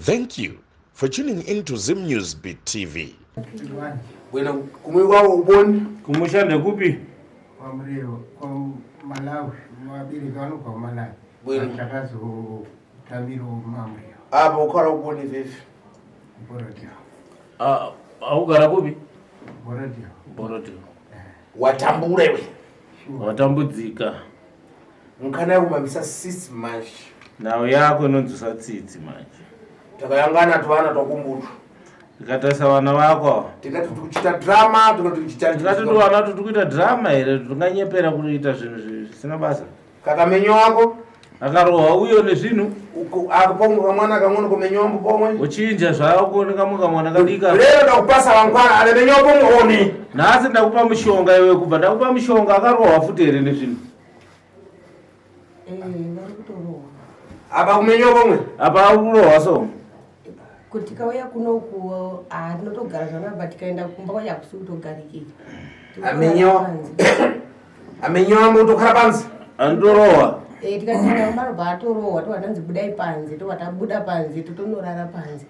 Thank you for tuning in to Zim News Beat TV. Wena kumwe kwawo uboni Kumusha ndekupi? Kwamurewa, kwaMalawi, vabereki vanobva kuMalawi. Bwino. Takazotamirawo maMurewa. Apa ukhala uboni vivi. Borodeo. Ah, augara kupi? Borodeo. Borodeo. Watambura iwe. Watambudzika. Mkhana yakumamisa sisi manje. Nhau yako inonzwisa tsitsi manje. Takayangana twana twakumbutu. Tikatarisa vana vako. Tikati tikuchita drama, tikati tikuchita Tikati tuvana tu tikuita drama here tinganyepera kuita zvinhu zvisina basa. Kakamenyo wako Akarohwa uyo nezvinhu. Ako pomwe kamwana kamwe kumenyo wangu pomwe. Uchinja zvako nekamwe kamwana kadika. Lero ndakupasa wangwana ale menyo pomwe oni. Nhasi ndakupa mushonga iwe kubva ndakupa mushonga akarohwa futi here nezvinhu. Eh, vari kutorohwa. Apa kumenyo pomwe. Apa akurohwa so. Kuti tikauya kunoku ah, tinotogara zvakanaka but tikaenda kumba kwacho hakusi kutogarikika. Amenyo. Amenyo wangu kutokhala panzi. Andorohwa. Eh, tikatanga marobva atorohwa tobva tanzi budai panze tobva tabuda panze totonorara panze.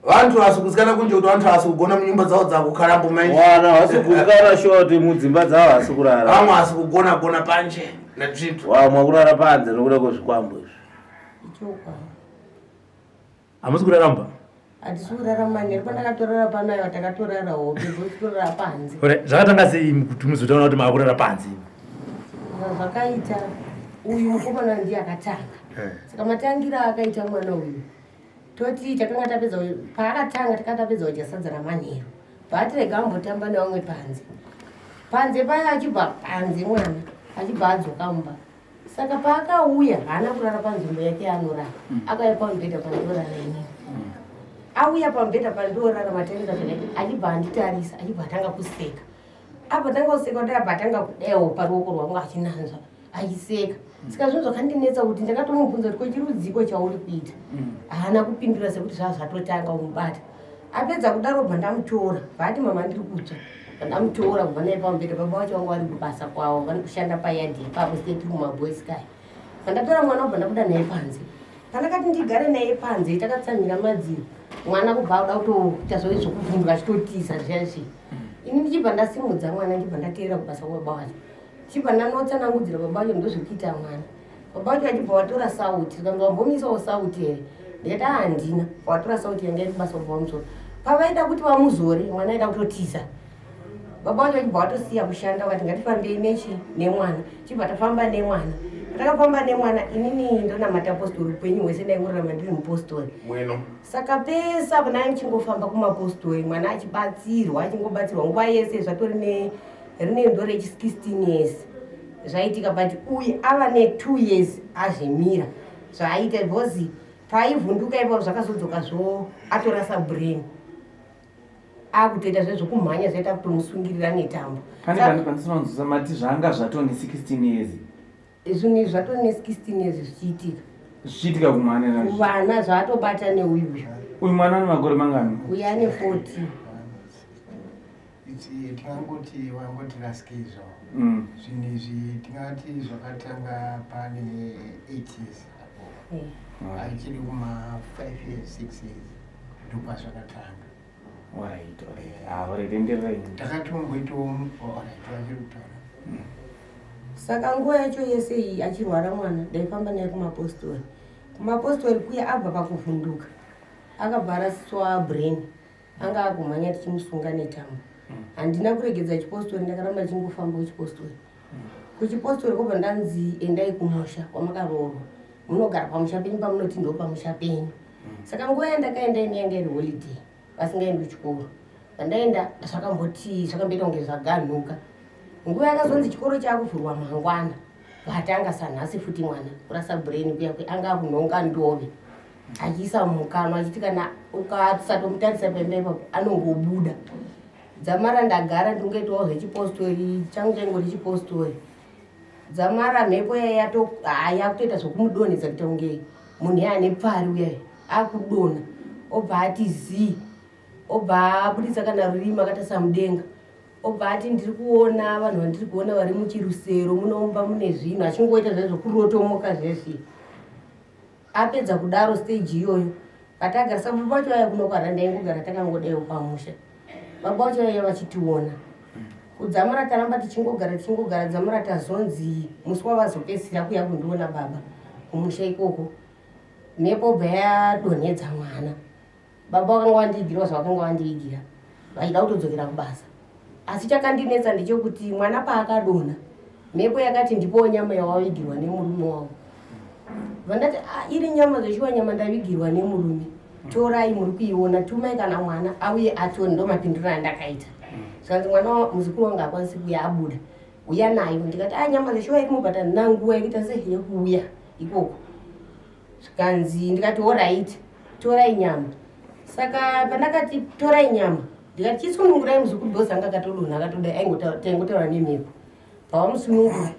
Vantu vasikuzikana kunje kuti vantu vasikugona munyumba dzavo dzakukhala mbuma. Wana vasikuzikana sure kuti mudzimba dzavo vasi kurara. Vamwe vasikugona gona panje nezvintu. Wamwe kurara panze nokuda kwezvikwambo izvi. Ichokwadi. Hamusi kurara mumba? Hatisi kurara manheru pandakatorara pano aiwa takatorara hope kurara panze. Ore zvakatanga sei kuti muzotaura kuti maakurara panze? Zvakaita uyu mukomana ndiye akatanga. Eh. Saka matangira akaita mwana uyu toti takanga tapedza paakatanga takanga tapedza kudya sadza ramanheru bvatirega ambotamba nevamwe panze panze paya achibva panze mwana achibva adzoka mumba Saka paakauya haana kurara panzvimbo yake yaanorara mm. Akauya pamubhedha pandorara inini mm. Auya pamubhedha pandorara matarira zvakati achibva anditarisa achibva atanga kuseka apa tanga kuseka kudai apa atanga kudewo paruoko rwangu achinanzva achiseka mm. Saka zvinhu zvakandinetsa kuti ndakatomubvunza kuti kochirudziko chauri kuita haana kupindura sekuti zvaa zvatotanga kumubata Apedza kudaro bva ndamutora bvaati mama ndiri kutsva ndamutora kubva naye pamubhedha baba vacho vanga vari kubasa kwavo vari kushanda payadhi ipapo state mumaboys kaya pandatora mwana ubva ndabuda naye panze pandakati ndigare naye panze takatsamhira madziro mwana kubva akuda kutoita zvove zvokuvhunduka achitotiza zviya zviya ini ndichibva ndasimudza mwana ndibva ndateerera kubasa kwababa vacho ndichibva ndanotsanangudzira baba vacho ndozvekuita mwana Baba vacho vachibva vatora sauti zvikanzi wambomisawo sauti here ndikati ah, handina watora sauti yanga iri kubasa kubva vamusoro pavaida kuti vamuzore mwana aida kutotiza baba vacho vachibva vatosiya kushanda vakati ngatifambei nechi nemwana chibva tafamba nemwana patakafamba nemwana inini ndonamata postori upenyu hwese ndaingorarama ndiri mupostori saka pese apo ndanga ndichingofamba kumapostori mwana achibatsirwa achingobatsirwa nguva yese zvatori ne rine ndo rechi 16 years zvaitika but uyu ava ne 2 years azvimira zvaaita because paaivhunduka ipapo zvakazodzoka zvo atorasa brain akutoita zvezvokumhanya zvaita kutomusungirira netambo. Pane pane pandisina mati zvanga zvatone 16 years. Zvinhu izvi zvatori ne 16 years zvichiitika. Zvichiitika kumwana kuvana zvaatobata neuyu uyu. Uyu mwana ane makore mangani? Uyu ane 14. Tingangoti wangoti rasikei zvavo zvinhu izvi tingati zvakatanga pane 8 years apo achiri kuma 5 years 6 years ndopazvakatanga. Takatomboitawo vachiri kutaura. Saka nguva yacho yese iyi achirwara mwana ndaifamba naye kumapostori. Kumapostori kuya abva pakuvhunduka akabva arasiswa brain anga akumhanya tichimusunga netambo. Handina kuregedza chipostori ndakaramba ndichingofamba kuchipostori. Kuchipostori kobva ndanzi endai kumusha kwamakaroorwa munogara pamusha penyu pamunoti ndo pamusha penyu. Saka nguva yandakaenda ini yanga iri holiday vasingaendi kuchikoro. Pandaenda zvakamboti zvakamboita kunge zvaganhuka. Nguva yakazonzi chikoro chakuvhurwa mangwana vatanga sanhasi futi mwana kurasa brain kuya kwe anga akunhonga ndove achiisa mumukanwa achiti kana ukasatomutarisa pembe ipapo anongobuda. Dzamara ndagara ndingoitawo zvechipostori changu chaingori chipostori. Dzamara mhepo yakutoita zvekumudonhedza kuita kunge munhu iye ane pfari uya akudonha obva ati zii obva abuditsa kana rurimi akatarisa mudenga obva ati ndiri kuona vanhu vandiri kuona vari muchirusero munomba mune zvinhu achingoita zvaizvo kurotomoka zvezvi apedza kudaro stage iyoyo. Patagara saka baba vacho vaya kuno kwara ndaingogara takangodaiwo pamusha. Baba vacho vaiya vachitiona. Kudzamara taramba tichingogara tichingogara dzamara tazonzi musi wavazopedzisira kuya kundiona baba kumusha ikoko. Mhepo bva yadonhedza mwana. Baba vakanga vandiigira zvavakanga vandiigira vachida kutodzokera kubasa. Asi chakandinetsa ndechekuti mwana paakadonha mhepo yakati ndipowo nyama yawavigirwa nemurume wavo. Vandati ah, iri nyama zveshuwa nyama ndavigirwa nemurume torai muri kuiona tumai kana mwana auye atone ndomapinduriro andakaita. Zvikanzi mwana muzukuru wangu haakwanisi kuuya abuda uya nayo ndikati ah nyama zveshuwa irimo but handina nguva yekuita sei yekuuya ikoko. Zvikanzi ndikati horaiti torai nyama. Saka pandakati torai nyama ndikati chisunungurai muzukuru because anga akatodonha akatodai aingotaura nemhepo pavamusunungura.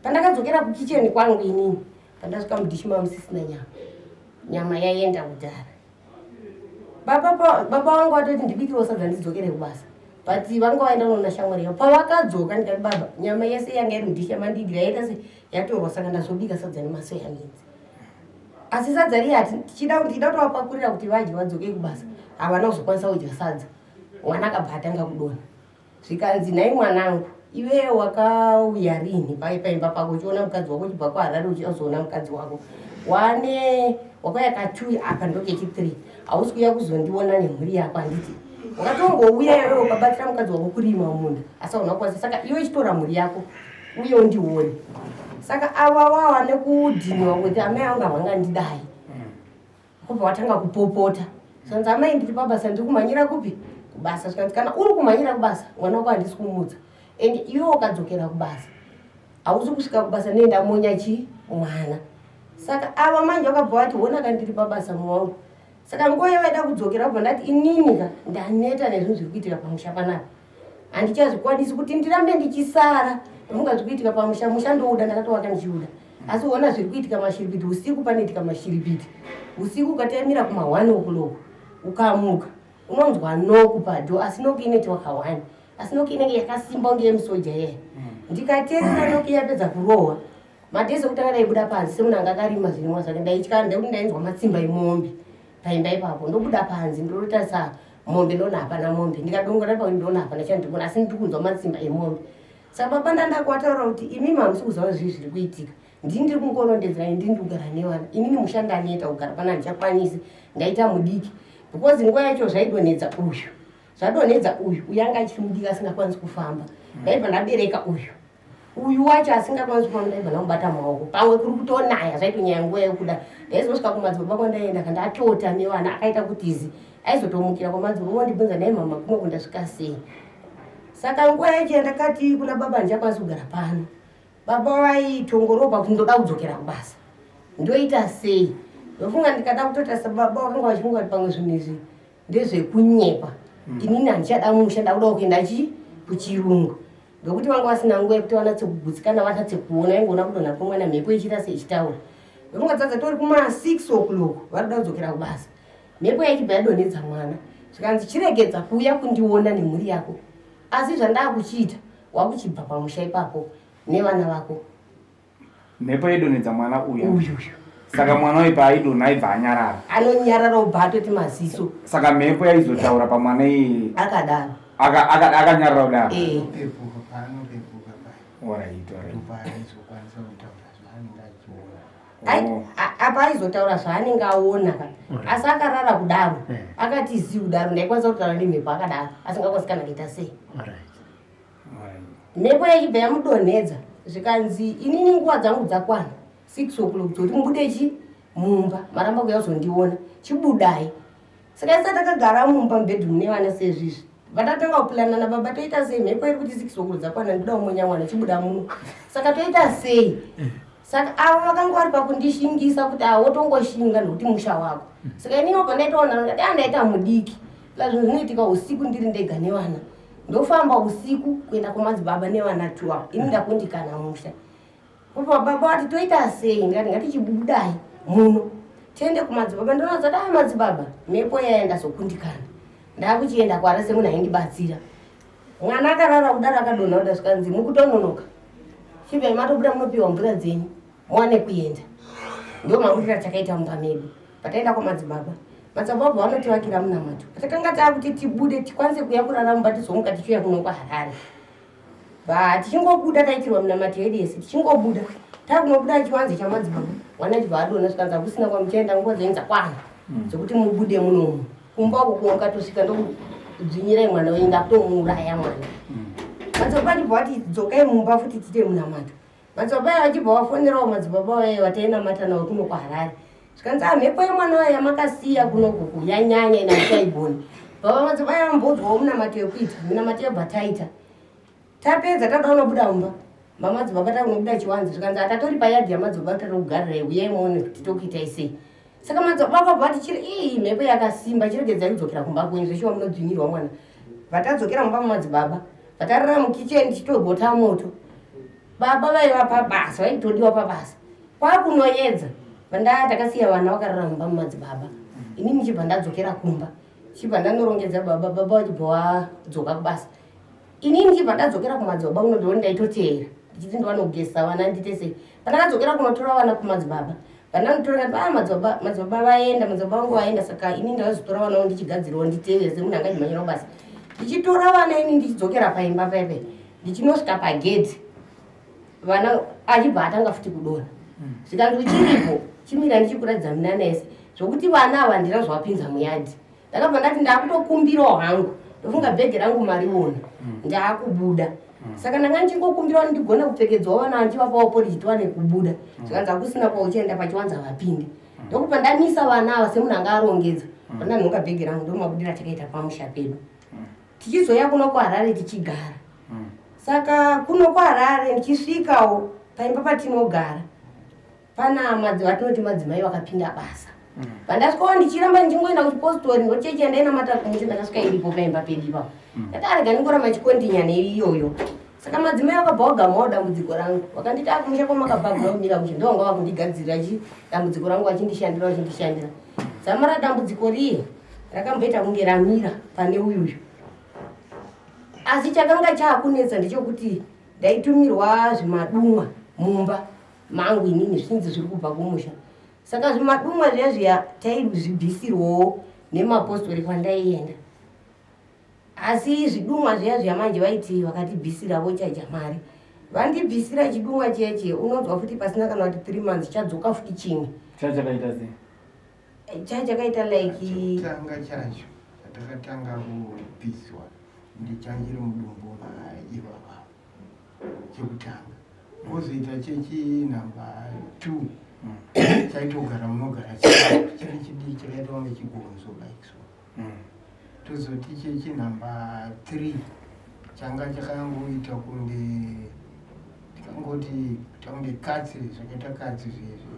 Pandakadzokera kukicheni kwangu inini pandasvika mudhishi mamusisina nyama nyama yaenda kudhara. Baba vangu vatoti ndibikirewo sadza ndidzokere kubasa but vanga vaenda kunoona shamwari yavo. Pavakadzoka ndikati baba nyama yese yanga iri mudhishi yamandiigira yaita se yatorwa saka ndazobika sadza nemasoya minzi. Asi sadza riya tichida ndichida kutovapakurira kuti vadye vadzoke kubasa havana kuzokwanisa kudya sadza. Mwana akabva atanga kudonha. Zvikanzi nhai mwanangu iwe wakauya rinhi pai paimba pako uchiona mukadzi wako uchibva kuHarare uchizoona mukadzi wako wane wakauya katui apa ndokechi3 hausi kuuya kuzondiona nemhuri yako handiti wakatombouya iwe ukabatsira mukadzi wako kurima munda asi hauna kukwanisa saka iwe chitora mhuri yako uye undione saka ava wawa nekudhiniwa kuti amai angu havangandidai Kubva watanga kupopota. Zvanzi amai ndiri pabasa ndiri kumhanyira kupi? Kubasa. Zvikanzi kana uri kumhanyira kubasa mwana wako handisi kumutsa. And iwe ukadzokera kubasa hausi kusvika kubasa nee ndamonya chi mwana. Saka ava manje vakabva vati hona ka ndiri pabasa muwangu. Saka nguva yavaida kudzokera vabva ndati inini ka ndaneta nezvinhu zviri kuitika pamusha panapa. Handichazvikwanisi kuti ndirambe ndichisara ndofunga zviri kuitika pamusha musha ndouda ndakatovaka ndichiuda. Asi uona zviri kuitika mashiripiti usiku panoitika mashiripiti usiku ukataimira kuma 1 o'clock ukamuka unonzwa noku padho asi noku inoitwa ka1 asi noku inenge yakasimba kunge yemusoja yeye ndikateerera noku yapedza kurohwa madhezi ekutanga ndaibuda panze semunhu anga akarima zvirimwa zvake ndaitya ndekuti ndainzwa matsimba emombe paimba ipapo ndobuda panze ndotarisa mombe ndoona hapana mombe ndikadongora ipapo ndoona hapana chandikuona asi ndiri kunzwa matsimba emombe Saka baba ndandakuvataurira kuti imimi hamusi kuziva zvii zviri kuitika. Ndini ndiri kungorondedzera ndini ndiri kugara nevana. Inini musha ndaneta kugara pana handichakwanisi. Ndaita mudiki. Because nguva yacho zvaidonhedza uyu. Zvadonhedza uyu, uyu anga achiri mudiki asingakwanisi kufamba. Ndaibva ndabereka uyu. Uyu wacho asingakwanisi kufamba ndaibva ndamubata maoko. Pamwe kuri kutonaya zvaitonyaya nguva yekuda. Ndaizosvika kumadzibaba kwandaenda kandatota nevana akaita kuti izi aizotomukira kwamadzibaba ondibvunza nhai mama kuno kundasvika sei. Saka nguva yacho yandakati kuna baba handichakwanisi kugara pano, baba vaitongoropa kuti ndoda kudzokera kubasa, ndoita sei? Ndofunga ndikada kutoita sababa vakanga vachifunga kuti pamwe zvinhu izvi ndezvekunyepa. Inini handichada musha, ndakuda kuenda chi kuchirungu ndokuti vanga vasina nguva yekuti vanatse kugutsikana vanatse kuona, vaingoona kudonha kwemwana mhepo ichiita seichitaura. Ndofunga dzadza tori kuma 6 o'clock vari kuda kudzokera kubasa. Mhepo yaichibva yadonhedza mwana zvikanzi chiregedza kuuya kundiona nemhuri yako asi zvandakuchiita wakuchibva pamusha ipapo nevana vako. Mhepo yaidonhedza mwana uya. Uyu uyu. Saka mwana uyu paaidonha aibva anyarara. Anonyarara obva atoti maziso. Saka mhepo yaizotaura pamwana iyi. Akadaro. Akanyarara kudaro. Eh. Pepuka paanopepuka paya. Alright, alright. Ndopaanozokwanisa kutaura zvaanenge achiona. Oh. Apa aizotaura zvaanenge aona ka asi akarara kudaro akati zii kudaro ndaikwanisa kutaura nemhepo akadaro asingakwanisi kana kuita sei mhepo yachibva yamudonhedza zvikanzi inini nguva dzangu dzakwana 6 o'clock dzoti mubude chi mumba maramba kuya kuzondiona chibudai Saka isati takagara mumba mubedroom nevana sezvizvi. Vatatanga kuplanana nababa toita sei mhepo iri kuti 6 o'clock dzakwana ndoda kumonya mwana chibuda muno. Saka toita sei? Saka avo vakanga vari pakundishingisa kuti awo tongoshinga nekuti musha wako. Saka inini obva ndaitoona ndikati ah ndaita mudiki. Saka zvinhu zvinoitika usiku ndiri ndega nevana. Ndofamba usiku kuenda kwamadzibaba nevana tuwa. Ini ndakundikana musha. Baba vati toita sei ndikati ngatichibudai muno tiende kumadzibaba ndinoudza kuti ah madzibaba mhepo yaya ndazokundikana ndakuchienda kwara semunhu aindibatsira mwana akarara kudaro akadonha kuda zvikanzi mukutononoka chibvai matobuda munopiwa mvura dzenyu muwane kuenda ndo mabudira takaita mumba medu pataenda kwamadzibaba. Madzibaba vabva vanotivakira munamato. Patakanga taakuti tibude tikwanise kuya kurara mumba tizomuka tichiuya kuno kwaHarare. Ba tichingobuda taitirwa minamato yedu yese tichingobuda takunobuda chiwanze chamadzibaba mwana achibva adona zvikanzi hakusina kwamuchaenda nguva dzenyu dzakwana dzekuti mubude munomu kumba uko kwamukatosvika ndokudzvinyirai mwana wenyu ndakutomuuraya mwana. Madzibaba achibva vati dzokai mumba futi tiite munamato. Madzibaba aya vachibva vafonerawo madzibaba vaye vatainamata navo kuno kwaHarare. Zvikanzi ah mhepo yemwana wayo yamakasiya kuno kuku yanyanya ina muchaigoni. Baba madzibaba aya vamboudzwawo munamato yekuita minamato yobva taita. Tapedza tada unobuda mumba. Mamadzibaba takunobuda chiwanze zvikanzi atatori payadhi yamadzibaba tatokugarirai huyai muone kuti tokuitai sei. Saka madzibaba vakabva vati chiri iyi mhepo yakasimba chiregedzai kudzokera kumba kwenyu zveshuwa munodzvinyirwa mwana. Vatadzokera mumba mamadzibaba vatarara mukicheni tichitogota moto. Baba vaiva pabasa vaitodiwa pabasa kwakunoyedza vandaa takasiya vana vakarara mumba mumadzibaba ini ndichibva ndadzokera kumba ndichibva ndanorongedza baba baba vachibva vadzoka kubasa ini ndichibva ndadzokera kumadzibaba kuno ndoni ndaitoteera ndichiti ndivanogesa vana ndiite sei pandakadzokera kunotora vana kumadzibaba pandanotora ndati ah madzibaba madzibaba vaenda madzibaba vangu vaenda saka ini ndaizotora vana vangu ndichigadzirawo nditevere semunhu anga achimhanyira kubasa ndichitora vana ini ndichidzokera paimba paipai ndichinosvika pagedhi vana achibva atanga futi kudonha zvikanzi uchiripo chimira ndichikuratidza minana yese zvokuti vana ava handina zvavapinza muyadhi ndakabva ndati ndakutokumbirawo hangu ndofunga bhegi rangu mariona ndakubuda saka ndanga ndichingokumbirawo ndigone kupfekedzwawo vana vandichivapawo poriji tiwane kubuda zvikanzi hakusina kwauchaenda pachiwanza vapinde ndokubva ndamisa vana ava semunhu anga arongedza pandanhonga bhegi rangu ndomabudira takaita pamusha pedu tichizouya kuno kuHarare tichigara. Saka kuno kuHarare ndichisvikawo paimba patinogara pana madzi vatinoti madzimai vakapinda basa. Pandasvikawo ndichiramba ndichingoenda kuchipostori ndochechi yandainamata kumusha ndakasvika iripo paimba pedu ipapo. Ndati arega ndingoramba chikondinya neiyoyo. Saka madzimai vakabva vagamawo dambudziko rangu vakanditi akumusha kwamakabva hakuna kumira mushe ndovanga vakundigadzirira chi dambudziko rangu vachindishandira vachindishandira. Dzamara dambudziko riye rakamboita kunge ramira pane uyuyu asi chakanga chaakunetsa ndechekuti ndaitumirwa zvimadumwa mumba mangu inini zvichinzi zviri kubva kumusha saka zvimadumwa zviya zviya taizvibvisirwawo nemapostori kwandaienda asi zvidumwa zviya zviya manje vaiti vakatibvisira vochaja mari vandibvisira chidumwa chiya chiya unonzwa futi pasina kana kuti 3 months chadzoka futi chimwe chachakaita sei Chachakaita like chekutanga chacho chatakatanga kubviswa ndichanjiri mudumbu maivava chekutanga kozoita chechinhamba 2 chaitogara munogara chiri chidii chakaita kunge chigonzo like so tozoti chechinhamba 3 changa chakangoita kunge tikangoti kunge katsi zvakaita katsi zvezvi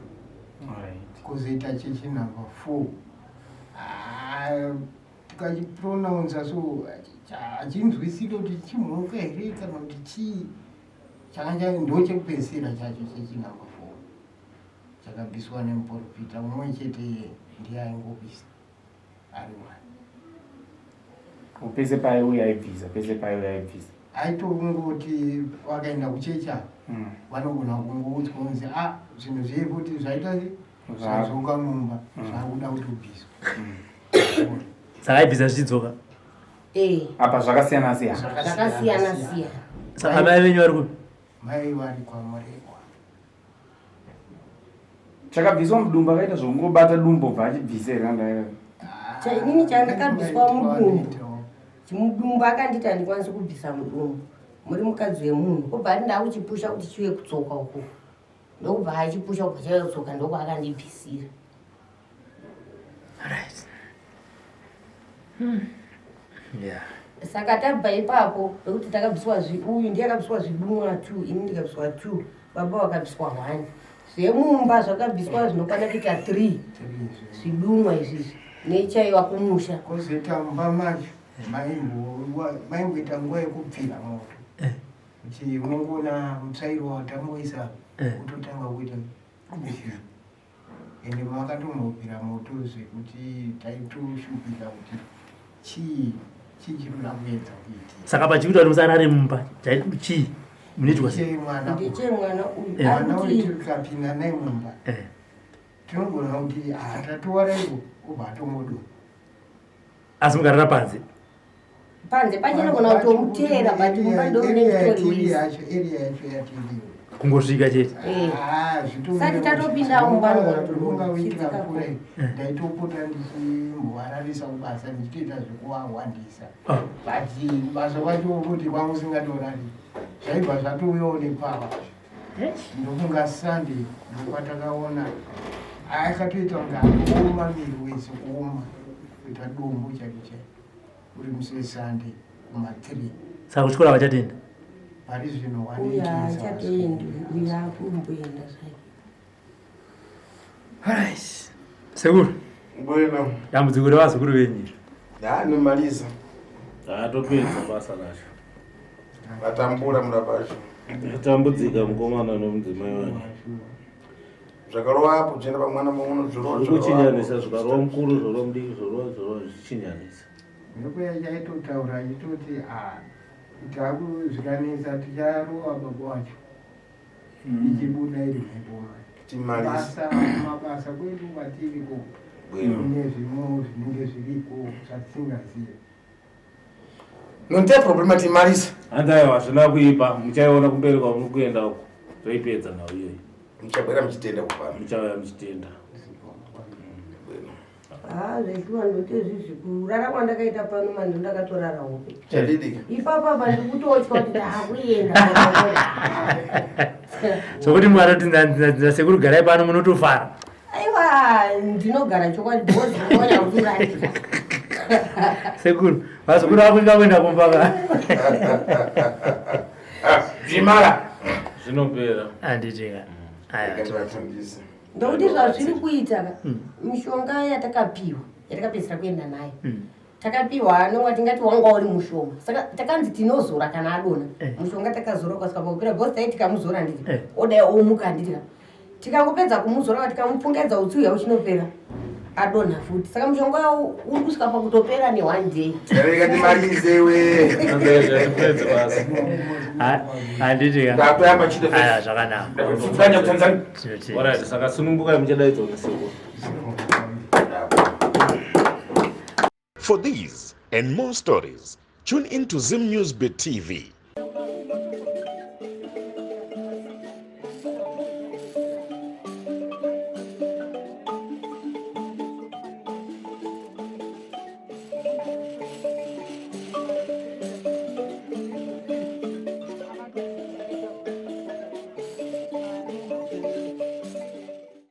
kozoita chechinhamba 4 ah, tikachipronounsa so hachinzwisike kuti chimhuka here kana kuti chii changa ndochekupedzisira chacho chechinhamba 4 chakabviswa nemuprofita mumwe chete ndiye aingobvisa ari one pese paaiuya aibvisa pese paaiuya aibvisa aitongoti vakaenda kuchechi apa vanogona kungoudzwa kunzi a ah, zvinhu zviye kuti zvaita zvadzoka mumba zvakuda kuti ubviswe saka aibvisa zvichidzoka eh. apa zvakasiyana siyana zvakasiyana siyana saka mai venyu vari kupi mai vari kwamurekwa Chakabviswa mudumbu akaita zvokungobata dumbu obva achibvisa here kana Inini chandakabviswa mudumbu chimudumbu akanditi handikwanisi kubvisa mudumbu muri mukadzi wemunhu kobva ati ndakuchipusha kuti chiuye kutsoka uko ndokubva achipusha kubva chauya kutsoka ndokwaakandibvisira. Right. Yeah. Saka tabva ipapo pekuti takabviswa uyu ndiye akabviswa zvidumwa 2 ini ndikabviswa 2 baba vakabviswa 1 zvemumba zvakabviswa zvinokwana kuita 3 zvidumwa izvizvi nechaiwa kumusha kozoita mumba macho maimboita nguva yekubvira moto eh. kuti unongoona mutsvairo watangoisa eh. utotanga kuita ende vakatombobvira moto zvekuti taitoshupika kuti chii chii chinoda kuedza kuitika saka pachikuita kuti musarare mumba chii munoitwa sei mwana ndechemwana uyu eh. mwana uyu tikapinda naye mumba eh. Tinogona kuti hatatowaraivo obva atongodona. Asi mukarara panze? Panze pachinogona kutomuteera but mumba ndomunenge yacho area yacho yatiriyo. Kungosvika chete. Eh. Ah, zvito Sati tatopinda mumba unga wiki rapfuura ndaitopota ndichimbovararisa kubasa ndichitoita zvekuvahwandisa. Ah. But basa kwacho kuti kwangu usingatorari zvaibva zvatouyawo nepawa. Ndofunga Sunday ndokwatakaona akatoita kunge akuoma miri wese kuoma kuita dombo chaiko chaiko uri musi weSunday kuma3. Saka kuchikoro havachatenda? Pari zvino Uyo haachatoendi, uyo akumboenda zvake. Alright. Sekuru. Bueno. Dambudziko revazukuru venyu iri. Ndanomaliza. Atopedza basa racho. Vatambura murapacho. Atambudzika mukomana nomudzimai wake. Zvakarova apo zvienda pamwana mumwe zvorova. Zviri kuchinjanisa zvikarova mukuru zvorova mudiki zvorova zvorova zvichinjanisa. Mhepo yacho yaitotaura ichitoti ah takuzvikanisa ticharova baba wacho. Ichibuda iri mhepo manje. Timalisa. Basa mabasa kwedu kwatiri ko. Bwino. Kune zvimwewo zvinenge zviriko zvatisingazivi. Non te problema timalisa. Hanzi aiwa hazvina kuipa muchaiona kumberi kwamuri kuenda uko toipedza nhau iyoyi. Muchabwera muchitenda kupano. Muchauya muchitenda. Ah, zveshuwa ndotezvizvi kurara kwandakaita pano manje ndakatorara hope. Chadidika. Ipapa apa ndikutotya kuti ndakuenda. Zvokuti mukatoti nasekuru garai pano munotofara. Aiwa ndinogara chokwadi because ndinoona kuti urarira. Sekuru, vazukuru vakuita kuenda kumba ka. Zvimara. Zvinopera. Handiti ka. Aya. Ndikatofundisa. Ndokuti zvazviri kuita ka mishonga yatakapiwa yatakapedzisira kuenda nayo takapiwa anonga tingati wanga uri mushonga saka takanzi tinozora kana adona mushonga takazora ukasvika pakupera because tai tikamuzora handiti odai omuka handiti ka tikangopedza kumuzora ka tikamupfungaidza utsi uya uchinopera adonha futi saka mushonga uya uri kusvika pakutopera ne one day. Rega timalize we. Handiti ka. Ndakuya chito. Aya zvakanaka. Fanya kutanzani. Tinotenda. Alright, saka sunungukai muchadaidzwa nesekuru. For these and more stories, tune in to Zim News Bit TV.